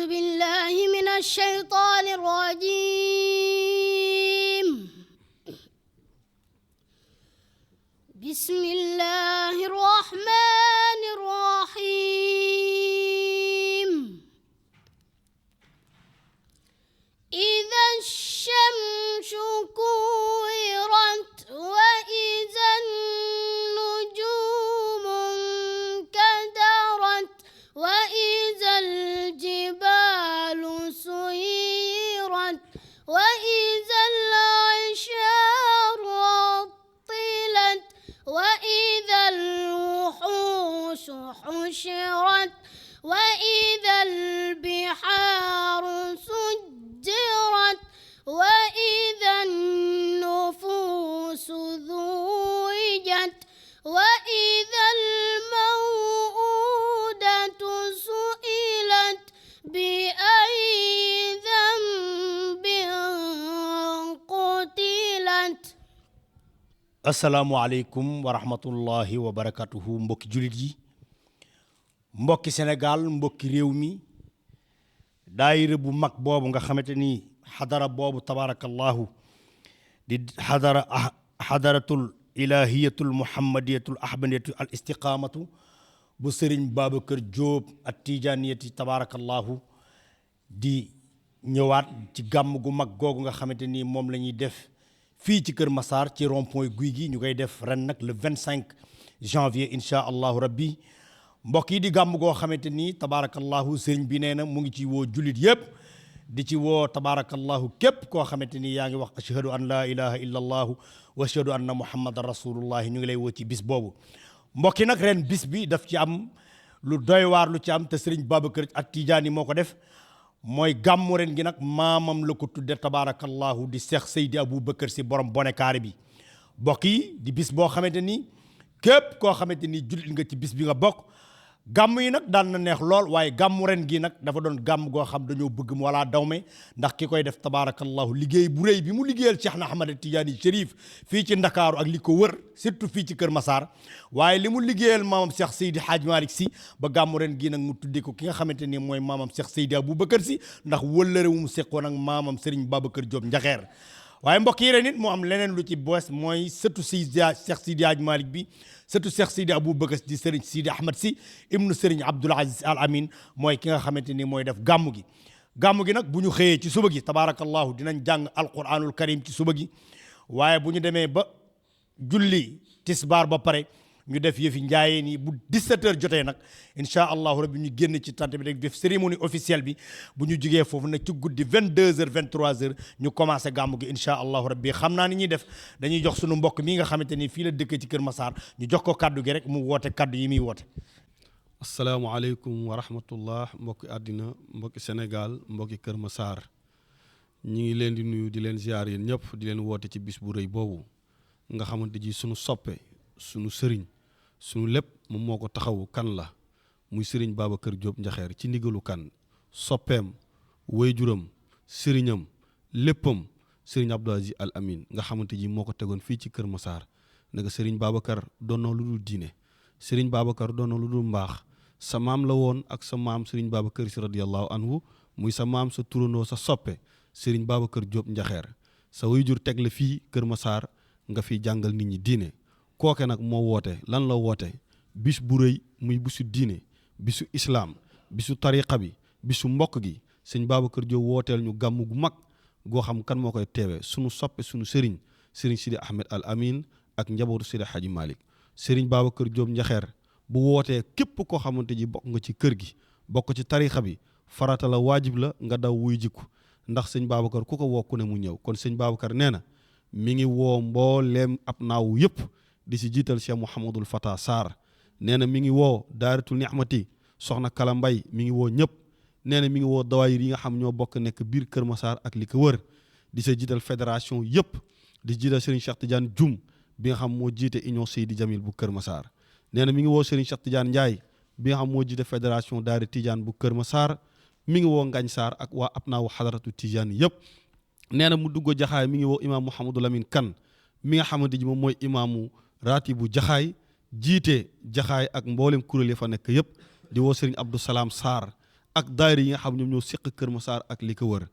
بالله من الشيطان الرجيم. بسم الله الرحمن الرحيم. إذا الشمس كورت وإذا النجوم انكدرت وإذا الجبال سيرت وإذا العشار عطلت وإذا الوحوش حشرت وإذا البحار سجرت وإذا النفوس زوجت وإذا الموءودة سئلت بأي ذنب قتلت. asalaamualeykum wa rahmatullahi wa barakatuhu. mbokki jullit yi, mbokki Sénégal, mbokki réew mi, daayira bu mag boobu nga xamante ni xadara boobu tabarakallahu di xadaratul ilahiyatul muhammadiyatul ahmadiyatu al istiqamatu bu sëriñ Babacar Diop at tijaniyati tabarakallahu di ñëwaat ci gàmm gu mag googu nga xamante ni moom la ñuy def fii ci Kër Massar ci rond-point Guy gi. ñu koy def ren nag le 25 janvier incha allahu rabbi. mbokk yi di gàmm goo xamante ni tabaarakallahu sëriñ bi nee na mu ngi ci woo jullit yëpp, di ci woo tabaarakallahu képp koo xamante ni yaa ngi wax ashhadu an laa ilaha illa allahu wa ashhadu anna muhammadan rasulullahi. ñu ngi lay woo ci bis boobu. mbokk yi nag ren bis bi daf ci am lu doy waar lu ci am te sëriñ Babacar ak Tijaani moo ko def. mooy gàmmu ren gi nag maamam la ko tudde tabaarakallahu di Cheikh Seydi Aboubacar si borom bonekaari bi. mbokk yi di bis boo xamante ni képp koo xamante ni jullit nga ci bis bi nga bokk. gàmm yi nag daan na neex lool, waaye gàmmu ren gi nag dafa doon gàmm goo xam dañoo bëgg mu walaa dawme, ndax ki koy def tabaarakallahu liggéey bu rëy bi mu liggéeyal Cheikh na Ahmad Tidiane Chérif fii ci Ndakaaru ak li ko wër, surtout fii ci Kër Massar, waaye li mu liggéeyal maamam Cheikh Seydi Hadj Malick Sy ba gàmmu ren gi nag mu tuddee ko ki nga xamante ni mooy maamam Cheikh Seydi Aboubacar Sy, ndax wëllëre wu mu seqoon ak maamam Serigne Babacar Diop Njaxeer. waaye mbokk yi ren it mu am leneen lu ci boos, mooy sëtu Cheikh Seydi Hadj Malick bi, surtout Cheikh Seydi Aboubacar di Serigne Sidi Ahmed Sy ibnu Serigne Abdoul Aziz Al Amin mooy ki nga xamante ni mooy def gàmmu gi. gàmmu gi nag bu ñu xëyee ci suba gi tabaarakallahu dinañ jàng alquranul karim ci suba gi, waaye bu ñu demee ba julli tisbaar ba pare ñu def yëfi njaayeen yi bu 17h jotee nag incha allahu rabbi ñu génn ci tànt bi rek def cérémonie officielle bi. bu ñu jugee foofu nag ci guddi 22h 23h ñu commencé gàmmu gi incha allahu rabbi. xam naa ni ñuy def dañuy jox sunu mbokk mi nga xamante ni fii la dëkk ci Kër Massar ñu jox ko kaddu gi rek mu woote kaddu yi muy woote. asalaamaaleykum wa rahmatullah. mbokki àddina, mbokki Sénégal, mbokki Kër Massar, ñi ngi leen di nuyu di leen ziar yéen ñëpp, di leen woote ci bis bu rëy boobu nga xamante ji sunu soppe, sunu sëriñ, sunu lépp moom moo ko taxawu. kan la muy sëriñ Babacar Diop Njaxeer ci ndigalu kan soppeem, wayjuram, sëriñam, léppam sëriñ Abdou Aziz Al Amin nga xamante ji moo ko tegoon fii ci Kër Massar. ne ko sëriñ Babacar doon na lu dul diine, sëriñ Babacar doon na lu dul mbaax. sa maam la woon ak sa maam sëriñ Babacar si radiyallahu anhu, muy sa maam, sa turandoo, sa soppe sëriñ Babacar Diop Njaxeer. sa wayjur teg la fii Kër Massar nga fi jàngal nit ñi diine. kooke nag moo woote lan la woote? bis bu rëy, muy bisu diine, bisu islaam, bisu tariqa bi, bisu mbokk gi. sëñ Babacar Diop wooteel ñu gàmm gu mag goo xam kan moo koy teewee? sunu soppe, sunu sëriñ Sidi Ahmed Al Amin ak njabootu Sidi Hadji Malick. sëriñ Babacar Diop Njaxeer bu wootee képp koo xamante ji bokk nga ci kër gi, bokk ci tariqa bi, farata la, waajib la nga daw wuy jikku, ndax sëñ Babacar ku ko woo ku ne mu ñëw. kon sëñ Babacar nee na mi ngi woo mbooleem ab naaw yëpp, di si jiital Cheikh Mouhamadul Fata Sarr. nee na mi ngi woo daaratul ni'mati soxna Kala Mbay, mi ngi woo ñëpp. nee na mi ngi woo dawaayir yi nga xam ñoo bokk nekk biir Kër Massar ak li ko wër, di sa jiital fédération yëpp, di jiital Serigne Cheikh Tidiane Dioum bi nga xam moo jiite union Seydi Jamil bu Kër Massar. nee na mi ngi woo Serigne Cheikh Tidiane Ndiaye bi nga xam moo jiite fédération daari Tidiane bu Kër Massar. mi ngi woo Ngañ Sarr ak waa abnaawu xadaratu Tidiane yëpp. nee na mu dugg jaxaay mi ngi woo imam Mouhamadou Lamine Kane mi nga xamante ji moom mooy imaamu raati bu jaxaay, jiite jaxaay ak mboolem kuréel yi fa nekk yëpp. di woo Serigne Abdou Salam Sarr ak daayira yi nga xam ñoom ñoo séq Kër Massar ak li ko wër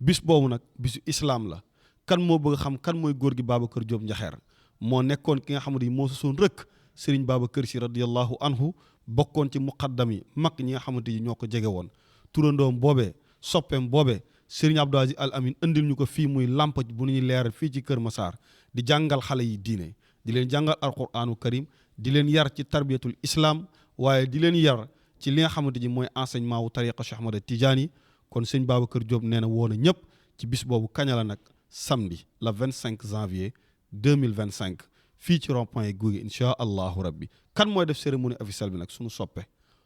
bis boobu nag bisu islam la kan moo bëgg a xam kan mooy góor gi Babacar Diop Ndiakhère moo nekkoon ki nga xamante ni moo sosoon rëkk Serigne Babacar Sy radiyallahu anhu bokkoon ci muqaddam yi mag ñi nga xamante ni ñoo ko jege woon turandoom boobee soppeem boobee Serigne Abdou Aziz Al Amin indil ñu ko fii muy làmp bu ñuy leeral fii ci Kër Massar di jàngal xale yi diine di leen jàngal alquranu karim di leen yar ci tarbiyatul islam waaye di leen yar ci li nga xamante ni mooy enseignement wu tariqa Cheikh Ahmad Tidiane kon sëñ Babacar Diop nee na woo na ñëpp ci bis boobu kaña la nag samedi le 25 janvier 2025 fii ci rond point Gouye Gui incha allahu rabbi kan mooy def cérémonie officielle bi nag suñu soppe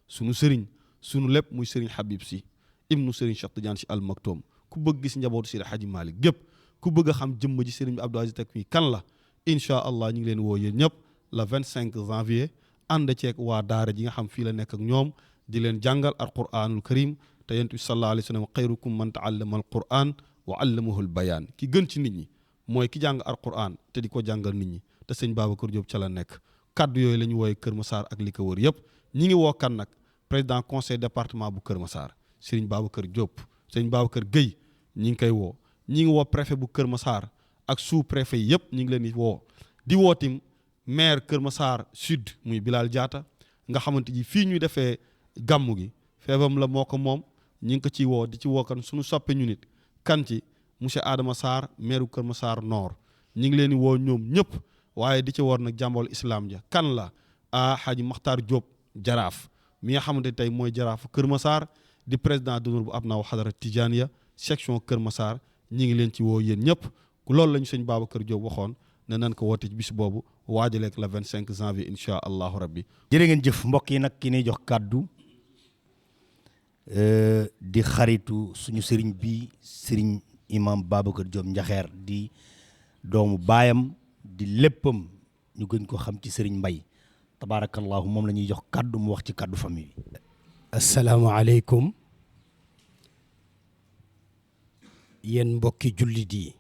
suñu sëriñ suñu lépp muy sëriñ Habib Sy ibnu sëriñ Cheikh Tidiane Sy Al Maktoum ku bëgg gis njabootu Seydi Hadji Malick gépp ku bëgg a xam jëmm ji sëriñ bi Abdou Aziz Teg fii kan la incha allah ñu ngi leen woo yéen ñëpp le 25 janvier ànd ceeg waa daara ji nga xam fii la nekk ak ñoom di leen jàngal alquranul karim te yonent bi sallallahu alayhi wa sallam xayrukum man taallama alquran wa allamahu albayaan ki gën ci nit ñi mooy ki jàng alquran te di ko jàngal nit ñi te sëñ Babacar Diop ca la nekk kaddu yooyu la ñu wooye Kër Massar ak li ko wër yëpp ñi ngi woo kan nag président conseil département bu Kër Massar Serigne Babacar Diop sëñ Babacar Gueye ñi ngi koy woo ñi ngi woo préfet bu Kër Massar ak sous préfet yi yëpp ñi ngi leen di woo tim maire Kër Massar sud muy Bilal Diatta nga xamante ji fii ñuy defee gàmmu gi feebam la moo ko moom ñi ngi ko ciy woo di ci woo kan suñu soppe ñu nit kan ci monsieur Adama Sarr maire Kër Massar Nord ñi ngi leen di woo ñoom ñëpp waaye di ci woor nag jàmbool islam ja kan la Hadji Makhtar Diop jaraaf mi nga xamante tey mooy jaraafu Kër Massar di président d'honneur bu Abnaaw Xadara Tijaaniya section Kër Massar ñi ngi leen ci woo yéen ñëpp loolu la ñu sëñ Babacar Diop waxoon ne nan ko woote ci bis boobu waajaleek le 25 janvier incha allahu rabbi. jërë ngeen jëf mbokk yi nag ki ñuy jox kàddu di xaritu suñu sëriñ bi sëriñ imam Babacar Diop Ndiakhère di doomu baayam di léppam ñu gën ko xam ci sëriñ Mbay tabaarakallahu moom la ñuy jox kàddu mu wax ci kàddu famille bi. asalaamaaleykum yéen mbokki jullit yi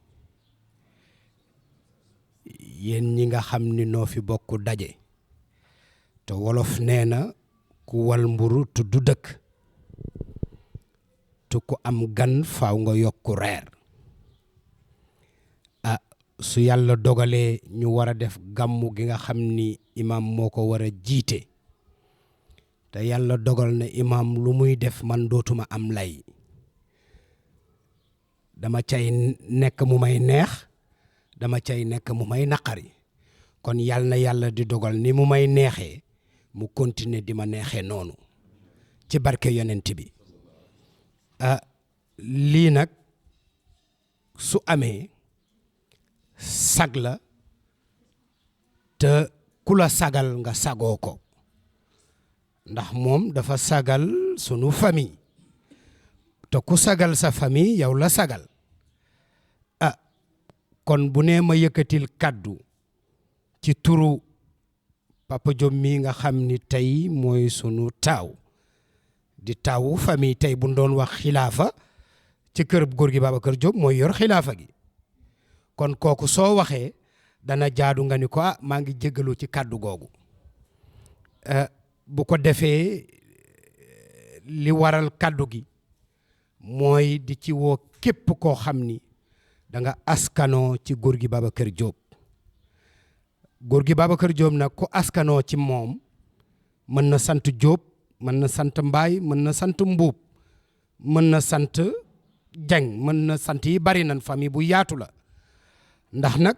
yéen ñi nga xam ni noo fi bokk daje te wolof nee na ku wal mburu tudd dëkk te ku am gan faaw nga yokku reer su yàlla dogalee ñu war a def gàmmu gi nga xam ni imam moo ko war a jiite te yàlla dogal na imam lu muy def man dootuma am lay dama cay nekk mu may neex dama cay nekk mu may naqari kon yàlla na yàlla di dogal ni mu may neexee mu continuer di ma neexee noonu ci barke yonent bi lii nag su amee sag la te ku la sagal nga sagoo ko ndax moom dafa sagal sunu famille te ku sagal sa famille yow la sagal kon bu nee ma yëkkatil kaddu ci turu Papa Diop mi nga xam ni tey mooy sunu taaw di taawu famille tey bu doon wax xilaafa ci kër góor gi Babacar Diop mooy yor xilaafa gi kon kooku soo waxee dana jaadu nga ni ko maa ngi jéggalu ci kaddu googu bu ko defee li waral kaddu gi mooy di ci woo képp koo xam ni da nga askanoo ci góor gi Babacar Diop góor gi Babacar Diop nag ku askanoo ci moom mën na sant Diop mën na sant Mbaay mën na sant Mbuub mën na sant Jeng mën na sant yi bari nan famille bu yaatu la ndax nag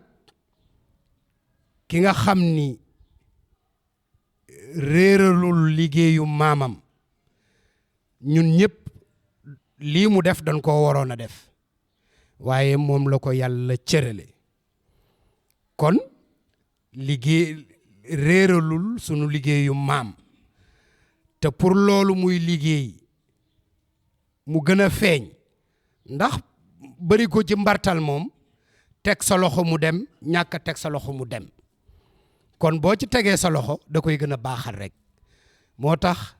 ki nga xam ni réeralul liggéeyu maamam ñun ñëpp lii mu def dañ koo waroon a def waaye moom la ko yàlla cërale kon liggéey réeralul sunu liggéeyu maam te pour loolu muy liggéey mu gën a feeñ ndax bari ko ci mbartal moom teg sa loxo mu dem ñàkk a teg sa loxo mu dem kon boo ci tegee sa loxo da koy gën a baaxal rek moo tax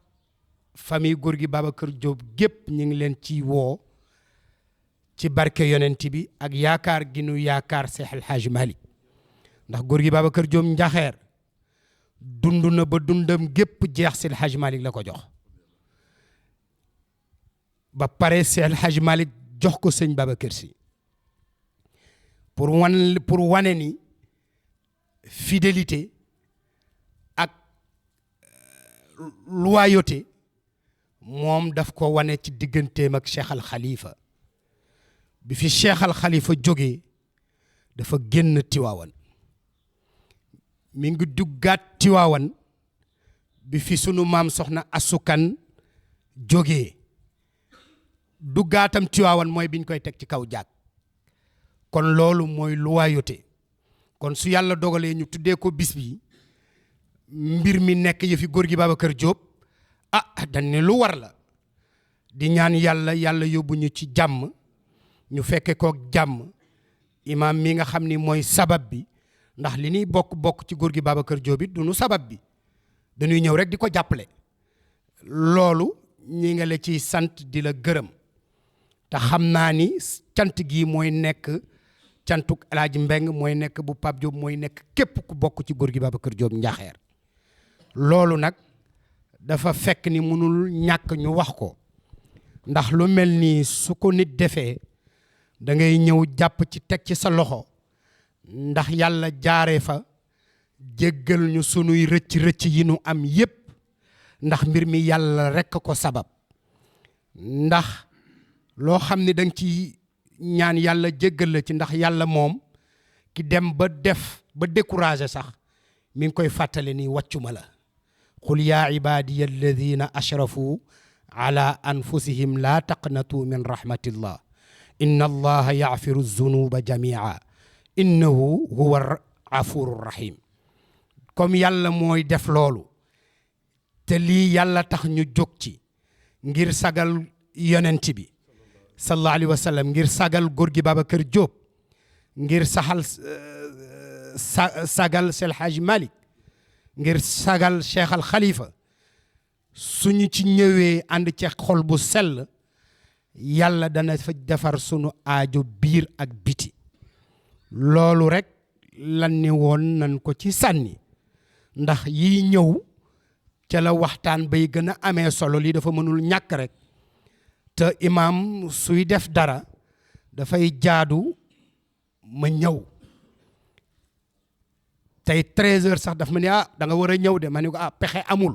famille góor gi Babacar Diop gépp ñu ngi leen ci woo ci barke yonent bi ak yaakaar gi nu yaakaar Seex El Hadji Malick ndax góor gi Babacar Diop Ndiakhère dund na ba dundam gépp jeex Seex El Hadji Malick la ko jox ba pare Seydi El Hadji Malick jox ko sëñ Babacar Sy pour wane ni fidélité ak loyauté moom daf ko wane ci digganteem ak Cheikh Al Khalifa bi fi Cheikh Al Khalifa jógee dafa génn Tiwaawan mi ngi duggaat Tiwaawan bi fi sunu maam soxna asukan jógee duggaatam Tiwaawan mooy biñ koy teg ci kaw jàkk kon loolu mooy loyauté kon su yàlla dogalee ñu tuddee ko bis bi mbir mi nekk yëfi góor gi Babacar Diop dañ ne lu war la di ñaan yàlla yóbbu ñu ci jàmm ñu fekke ko jàmm imaam mi nga xam ni mooy sabab bi ndax li ñuy bokk ci góor gi Babacar Diop it du nu sabab bi dañuy ñëw rek di ko jàppale loolu ñi nga la ciy sant di la gërëm te xam naa ni cant gi mooy nekk cantuk El Hadj Mbeng mooy nekk bu Pape Diop mooy nekk képp ku bokk ci góor gi Babacar Diop njaxeer loolu nag dafa fekk ni mënul ñàkk ñu wax ko ndax lu mel ni su ko nit defee da ngay ñëw jàpp ci teg ci sa loxo ndax yàlla jaaree fa jéggal ñu sunuy rëcc yi nu am yépp ndax mbir mi yàlla rekk ko sabab ndax loo xam ne danga ci ñaan yàlla jéggal la ci ndax yàlla moom ki dem ba def ba découragé sax mi ngi koy fàttale ni wàccuma la qul yaa ibadiya alladina ashrafu ala anfusihim la taqnatu min rahmatillah inna allaha yaghfiru zunuba jamia innahu huwa ghafuru rahim comme yàlla mooy def loolu te lii yàlla tax ñu jóg ci ngir sagal yonent bi sallallahu alayhi wa sallam ngir sagal góor gi Babacar Diop ngir sagal Seydi El Hadji Malick ngir sagal Cheikh Al Khalifa suñu ci ñëwee ànd ci xol bu sell yàlla dana fa defar sunu aajo biir ak biti loolu rek lan ni woon nan ko ci sànni ndax yi ñëw ca la waxtaan bay gën a amee solo lii dafa mënul ñàkk rek te imaam suy def dara dafay jaadu ma ñëw tey 13h sax daf ma ne da nga war a ñëw de ma ne ko pexe amul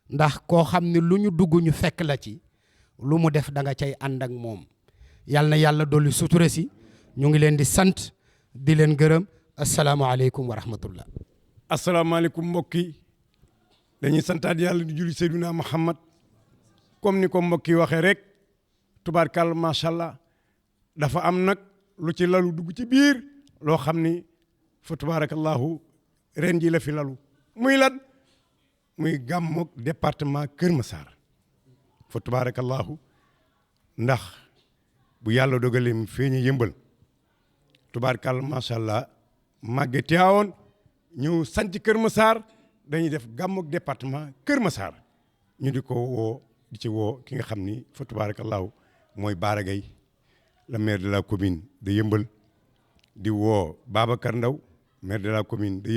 ndax koo xam ne lu ñu dugg ñu fekk la ci lu mu def da nga cay ànd ak moom yal na yàlla dolli sutura si ñu ngi leen di sant di leen gërëm asalaamaaleykum wa rahmatullah. asalaamaaleykum mbokk yi dañuy santaat yàlla di julli Seydina Muhammad comme ni ko mbokk yi waxee rek tubaarkàlla macha allah dafa am nag lu ci lalu dugg ci biir loo xam ni fa tubaarakallahu ren ji la fi lalu muy lan muy gàmmoog département Kër Massar fa tubaarakallahu ndax bu yàlla dogalee mu feeñe yëmbal tubaarkàlla macha allah màgge Tiwaawoon ñëw sanc Kër Massar dañuy def gàmmoog département Kër Massar ñu di ko woo di ci woo ki nga xam ni fa tubaarakallahu mooy Bara Gaye le maire de la commune de Yëmbal di woo Babacar Ndaw maire de la commune de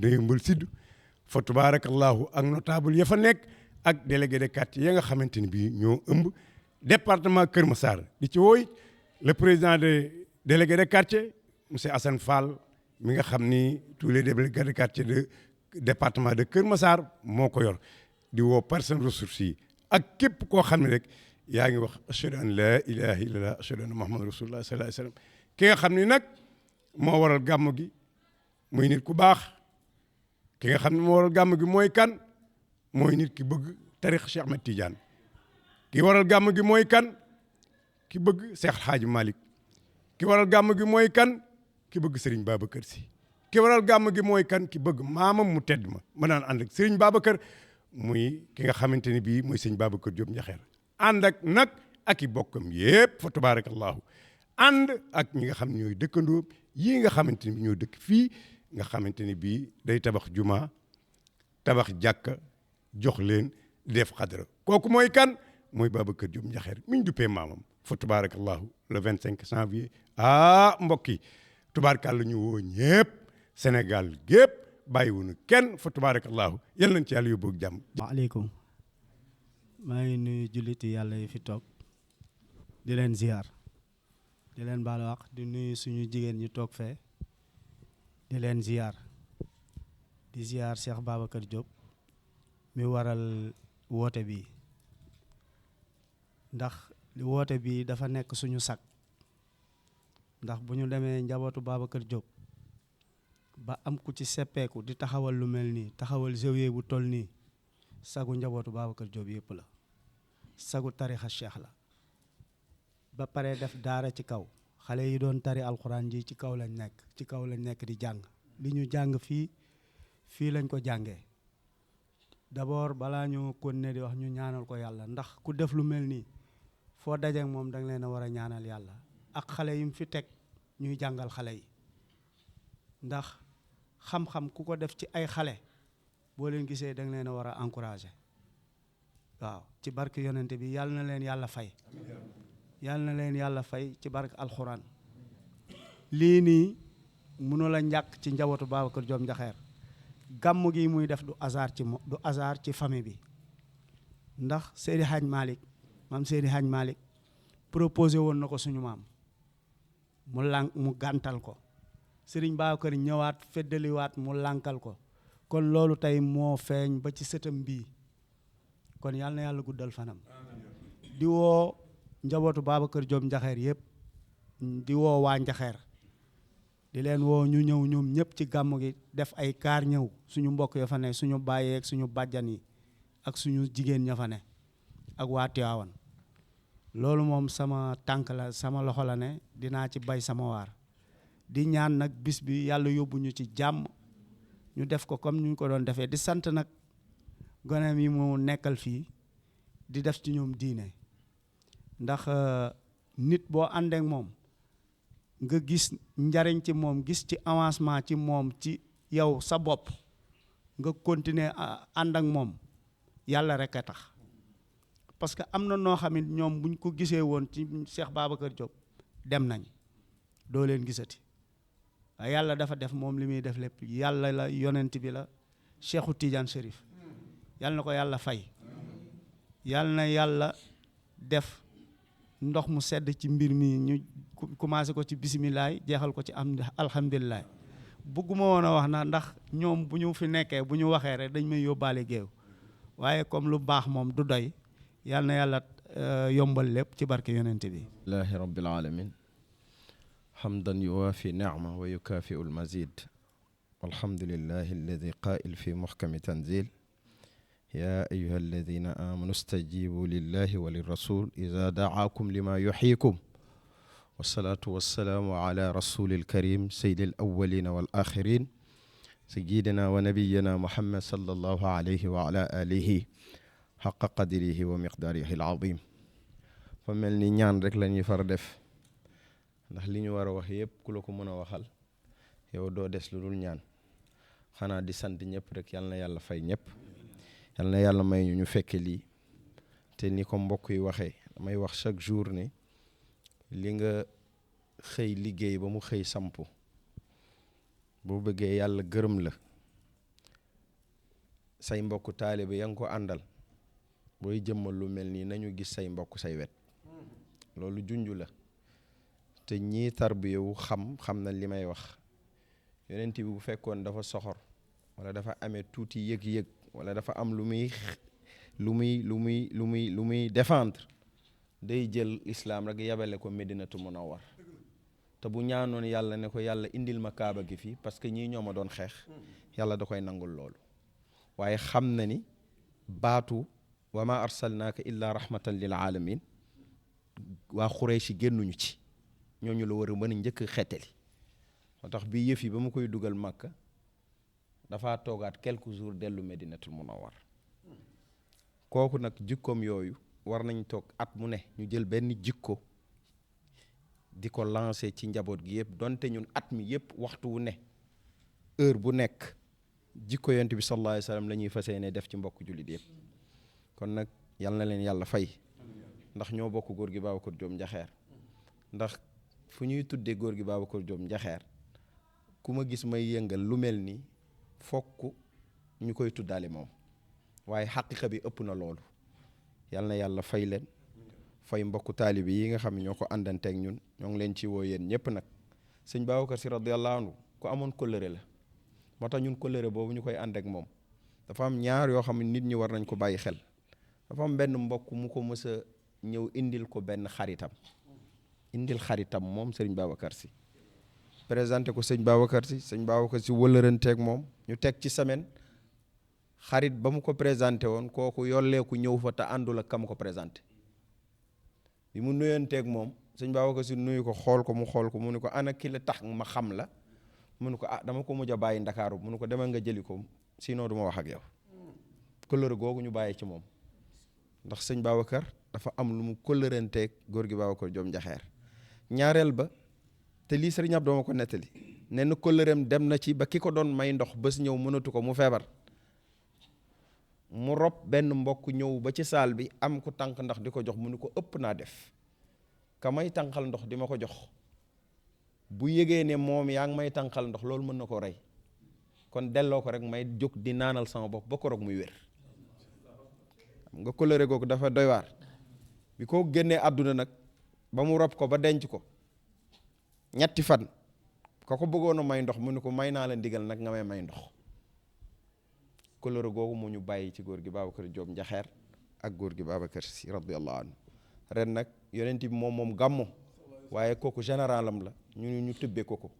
Yëmbal Sud fa tubaarakallahu ak notable ya fa nekk ak délégué de quartier ya nga xamante ni bii ñoo ëmb département Kër Massar di ci wooy le président de délégué de quartier monsieur Assane Fall mi nga xam ni tous les délégués de quartier de département de Kër Massar moo ko yor di woo personne ressources yi ak képp koo xam ne rek yaa ngi wax ashhadu an la ilaha illallah ashhadu anna muhammad rasulullah sallallahu alayhi wasallam ki nga xam ni nag moo waral gàmm gi muy nit ku baax ki nga xam ne moo waral gàmm gi mooy kan mooy nit ki bëgg tarix Cheikh Ahmed Tidiane ki waral gàmm gi mooy kan ki bëgg Cheikh Hadji Malick ki waral gàmm gi mooy kan ki bëgg Serigne Babacar Sy ki waral gàmm gi mooy kan ki bëgg maamam mu tedd ma naan ànd ak Serigne Babacar muy ki nga xamante ni bii mooy Serigne Babacar Diop Ndiakhère ànd ak nag ak i bokkam yépp fa tabarakallahu ànd ak ñi nga xam ne ñooy dëkkandoo yii nga xamante ni bi ñoo dëkk fii nga xamante ni bii day tabax juma tabax jàkka jox leen def xadara kooku mooy kan mooy Babacar Diop Ndiakhère mi ñu duppee maamam fa tabarakallahu le 25 janvier mbokk yi tubaarkàlla ñu woo ñëpp Sénégal gépp bàyyiwuñu kenn fa tabarakallahu yal nañ ci yàlla yóbbu ak jàmm. waaleykum maa ngi nuyu julliti yàlla yi fi toog di leen ziar di leen baal wax di nuyu suñu jigéen ñi toog fee di leen ziar di ziar Cheikh Babacar Diop mi waral woote bi ndax woote bi dafa nekk suñu sag ndax bu ñu demee njabootu Babacar Diop ba am ku ci seppeeku di taxawal lu mel nii taxawal zawiya bu toll nii sagu njabootu Babacar Diop yëpp la sagu tarixa cheikh la ba pare def daara ci kaw xale yi doon tari alxuraan ji ci kaw lañ nekk di jàng li ñu jàng fii lañ ko jàngee d'abord balaa ñu continuer di wax ñu ñaanal ko yàlla ndax ku def lu mel nii foo dajeek moom danga leen a war a ñaanal yàlla ak xale yi mu fi teg ñuy jàngal xale yi ndax xam-xam ku ko def ci ay xale boo leen gisee danga leen a war a encourager waaw ci barke yonente bi yàlla na leen yàlla fay yàlla na leen yàlla fay ci barke alxuraan lii nii mënu la njàkk ci njabootu Babacar Diop Ndiakher gàmm gi muy def du hasard ci famille bi ndax Seydi Hadj Malick maam Seydi Hadj Malick proposé woon na ko suñu maam mu gàntal ko Serigne Babacar ñëwaat feddaliwaat mu lànkal ko kon loolu tey moo feeñ ba ci sëtam bii kon yàlla na yàlla guddal fanam di woo njabootu Babacar Diop Ndiakher yëpp di woo waa Ndiakher di leen woo ñu ñëw ñoom ñëpp ci gàmm gi def ay kaar ñëw suñu mbokk ya fa ne suñu bàyyee ak suñu bàjjan yi ak suñu jigéen ña fa ne ak waa Tiwaawan loolu moom sama tànk la sama loxo la ne dinaa ci bay sama waar di ñaan nag bis bi yàlla yóbbu ñu ci jàmm ñu def ko comme ñu ko doon defee di sant nag goneem yi mu nekkal fii di def ci ñoom diine ndax nit boo àndeek moom nga gis njariñ ci moom gis ci avancement ci moom ci yow sa bopp nga continuer ànd ak moom yàlla rek a tax parce que am na noo xam ne ñoom buñ ko gisee woon ci Cheikh Babacar Diop dem nañ doo leen gisati waaye yàlla dafa def moom li muy def lépp yàlla la yonent bi la Cheikhu Tidiane Chérif yàlla na ko yàlla fay yàlla na yàlla def ndox mu sedd ci mbir mi ñu commencé ko ci bisimilah jeexal ko ci alhamdulilah bëgguma woon a wax na ndax ñoom bu ñu fi nekkee bu ñu waxee rek dañ may yóbbaale géew waaye comme lu baax moom du doy yàlla na yàlla yombal lépp ci barke yonente bi lillahi rabbil alamin hamdan yuwaafi ni'ma wa yukaafi'u al-mazid walhamdulillahi alladi qaa'il fi muhkami tanzil يا أيها الذين آمنوا استجيبوا لله وللرسول إذا دعاكم لما يحييكم والصلاة والسلام على رسول الكريم سيد الأولين والآخرين سيدنا ونبينا محمد صلى الله عليه وعلى آله حق قدره ومقداره العظيم فمن ni ñaan rek la ñuy far def ndax li ñu war a wax yëpp ku la ko mën a waxal yow doo des lu dul ñaan xanaa di sant ñëpp rek yal na yàlla fay ñëpp yal na yàlla may ñu fekke lii te ni ko mbokk yi waxee damay wax chaque jour ne li nga xëy liggéey ba mu xëy samp boo bëggee yàlla gërëm la say mbokk taalibe ya nga ko àndal booy jëmmal lu mel nii nañu gis say mbokk say wet loolu junju la te ñii tarbiyewu xam na li may wax yonent bi bu fekkoon dafa soxor wala dafa amee tuuti yëg-yëg wala dafa am lu muy défendre day jël islam rek yabale ko Medinatu Munawwar te bu ñaanoon yàlla ne ko yàlla indil ma kaaba gi fii parce que ñii ñoo ma doon xeex yàlla da koy nangul loolu waaye xam na ni baatu wa ma arsalnaaka illa rahmatan lil alamin waa Xurayshi génnuñu ci ñooñu la war a mën a njëkk xettali moo tax bi yëf yi ba mu koy dugal Makka dafa toogaat quelques jours dellu Medinatul Munawwar kooku nag jikkoom yooyu war nañ toog at mu ne ñu jël benn jikko di ko lancé ci njaboot gi yëpp donte ñun at mi yëpp waxtu wu ne heure bu nekk jikko yonent bi sallallahu alayhi wa sallam la ñuy fas yéene def ci mbokk jullit yëpp kon nag yal na leen yàlla fay ndax ñoo bokk góor gi Babacar Diop Ndiakher ndax fu ñuy tuddee góor gi Babacar Diop Ndiakher ku ma gis may yëngal lu mel ni fokk ñu koy tuddaale moom waaye xaqiqa bi ëpp na loolu yal na yàlla fay leen fay mbokku taalibi yi nga xam ne ñoo ko àndanteeg ñun ñoo ngi leen ci woo yéen ñëpp nag. sëñ Babacar Si radiyallahu anhu ku amoon kóllëre la moo tax ñun kóllëre boobu ñu koy ànd ak moom dafa am ñaar yoo xam ne nit ñi war nañ ko bàyyi xel. dafa am benn mbokk mu ko mës a ñëw indil ko benn xaritam moom sëriñ Babacar Si présenté ko sëñ Babacar Si wëlëranteeg moom ñu teg ci semaine xarit ba mu ko présenté woon kooku yolleeku ñëw fa te àndul ak kam ko présenté bi mu nuyanteeg moom sëñ Babacar Si nuyu ko xool ko mu ne ko ana ki la tax ma xam la mu ne ko dama ko mujj a bàyyi Ndakaaru mu ne ko demal nga jëli ko sinon du ma wax ak yow kóllëre googu ñu bàyyi ci moom ndax sëñ Babacar dafa am lu mu kóllëranteeg góor gi Babacar Diop Njaxeer ñaareel ba te lii sëriñ Abdou ma ko nettali nee na kóllëreem dem na ci ba ki ko doon may ndox bés ñëw mënatu ko mu feebar mu rob benn mbokk ñëw ba ci saal bi am ku tànk ndax di ko jox mu ni ko ëpp naa def ka may tànqal ndox di ma ko jox bu yëgee ne moom yaa ngi may tànqal ndox loolu mën na ko rey kon delloo ko rek may jóg di naanal sama bopp ba ko roog muy wér xam nga kóllëre googu dafa doy waar bi ko génnee àdduna nag ba mu rob ko ba denc ko ñetti fan ka ko bëggoon a may ndox mu ni ko may naa la ndigal nag nga may ndox kóllëre googu moo ñu bàyyi ci góor gi Babacar Diop Njaxeer ak góor gi Babacar Si radiyallahu anhu ren nag yonent bi moom gàmmu waaye kooku généralam la ñu tëbbee ko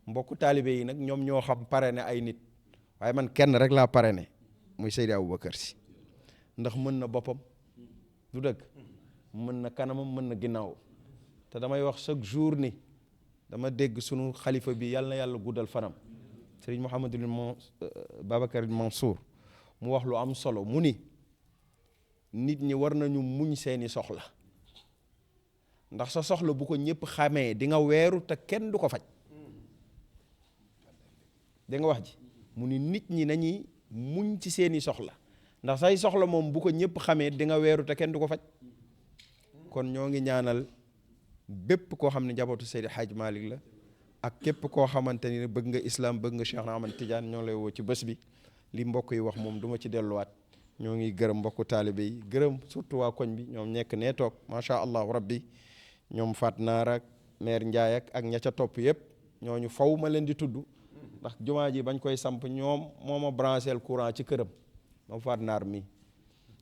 mbokku taalibe yi nag ñoom ñoo xam parrainé ay nit waaye man kenn rek laa parrainé muy Seydi Aboubacar Si ndax mën na boppam du dëgg mën na kanamam mën na ginnaaw te damay wax chaque jour ni dama dégg sunu xalifa bi yàlla na yàlla guddal fanam Serigne Mouhamadul Babacar Mansour mu wax lu am solo mu ni nit ñi war nañu muñ seeni soxla ndax sa soxla bu ko ñëpp xamee di nga weeru te kenn du ko faj da nga wax ji mu ni nit ñi nañuy muñ ci seeni soxla ndax say soxla moom bu ko ñëpp xamee di nga weeru te kenn du ko faj kon ñoo ngi ñaanal bépp koo xam ne njabootu Seydi Hadj Malick la ak képp koo xamante ni bëgg nga islam bëgg nga Cheikh na Ahmad Tidiane ñoo lay woo ci bés bi li mbokk yi wax moom du ma ci delluwaat ñoo ngi gërëm mbokku taalibe yi gërëm surtout waa koñ bi ñoom nekk nee toog macha allah rabbi ñoom Fat Naar ak maire Ndiaye ak ña ca topp yëpp ñooñu faw ma leen di tudd ndax jumaa ji bañ koy samp ñoom moo ma brancheel courant ci këram moom Fat Naar mi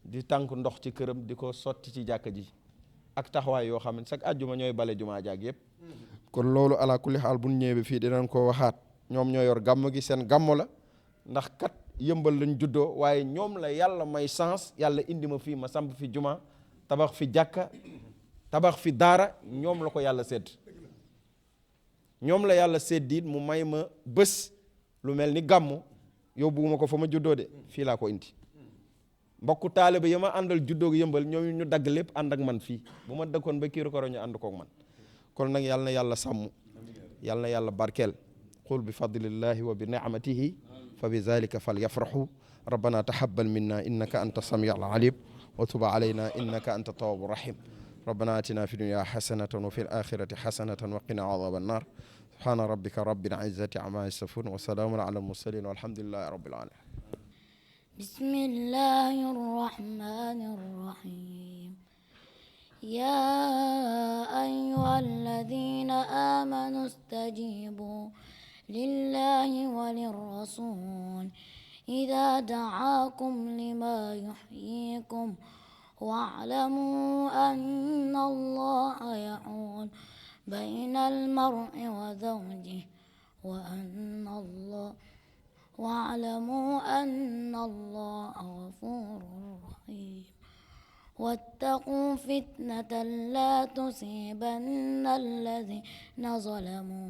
di tànk ndox ci këram di ko sotti ci jàkka ji ak taxawaay yoo xam ne chaque àjjuma ñooy bale jumaa jaag yëpp kon loolu ala kulli xaal bu ñu ñëwee fii dinañ ko waxaat ñoom ñoo yor gàmm gi seen gàmm la ndax kat yëmbal lañ juddoo waaye ñoom la yàlla may chance yàlla indi ma fii ma samp fi juma tabax fi jàkka tabax fi daara ñoom la ko yàlla sédd ñoom la yàlla séddiit mu may ma bés lu mel ni gàmmu yóbbuwuma ko fa ma juddoo de fii laa ko indi mbokku taalibe yi ma àndal juddoo yëmbal ñoom ñu dagg lépp ànd ak man fii bu ma dëkkoon ba kiiru koro ñu ànd kook man kon nag yàlla na yàlla sàmm yàlla na yàlla barkeel qul bi fadlillahi wa bi ni'matihi fa bi zalika falyafrahu rabbana tahabbal minna innaka anta samiul alim wa tub alayna innaka anta tawwabur rahim rabbana atina fi dunya hasanatan wa fil akhirati hasanatan wa qina adhaban nar subhana rabbika rabbil izzati amma yasifun wa salamun ala al mursalin walhamdulillahi rabbil alamin bismillahir rahmanir rahim يا أيها الذين آمنوا استجيبوا لله وللرسول إذا دعاكم لما يحييكم واعلموا أن الله يحول بين المرء وزوجه واعلموا أن الله غفور رحيم واتقوا فتنة لا تصيبن الذين ظلموا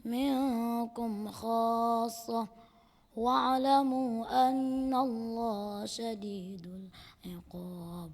منكم خاصة واعلموا أن الله شديد العقاب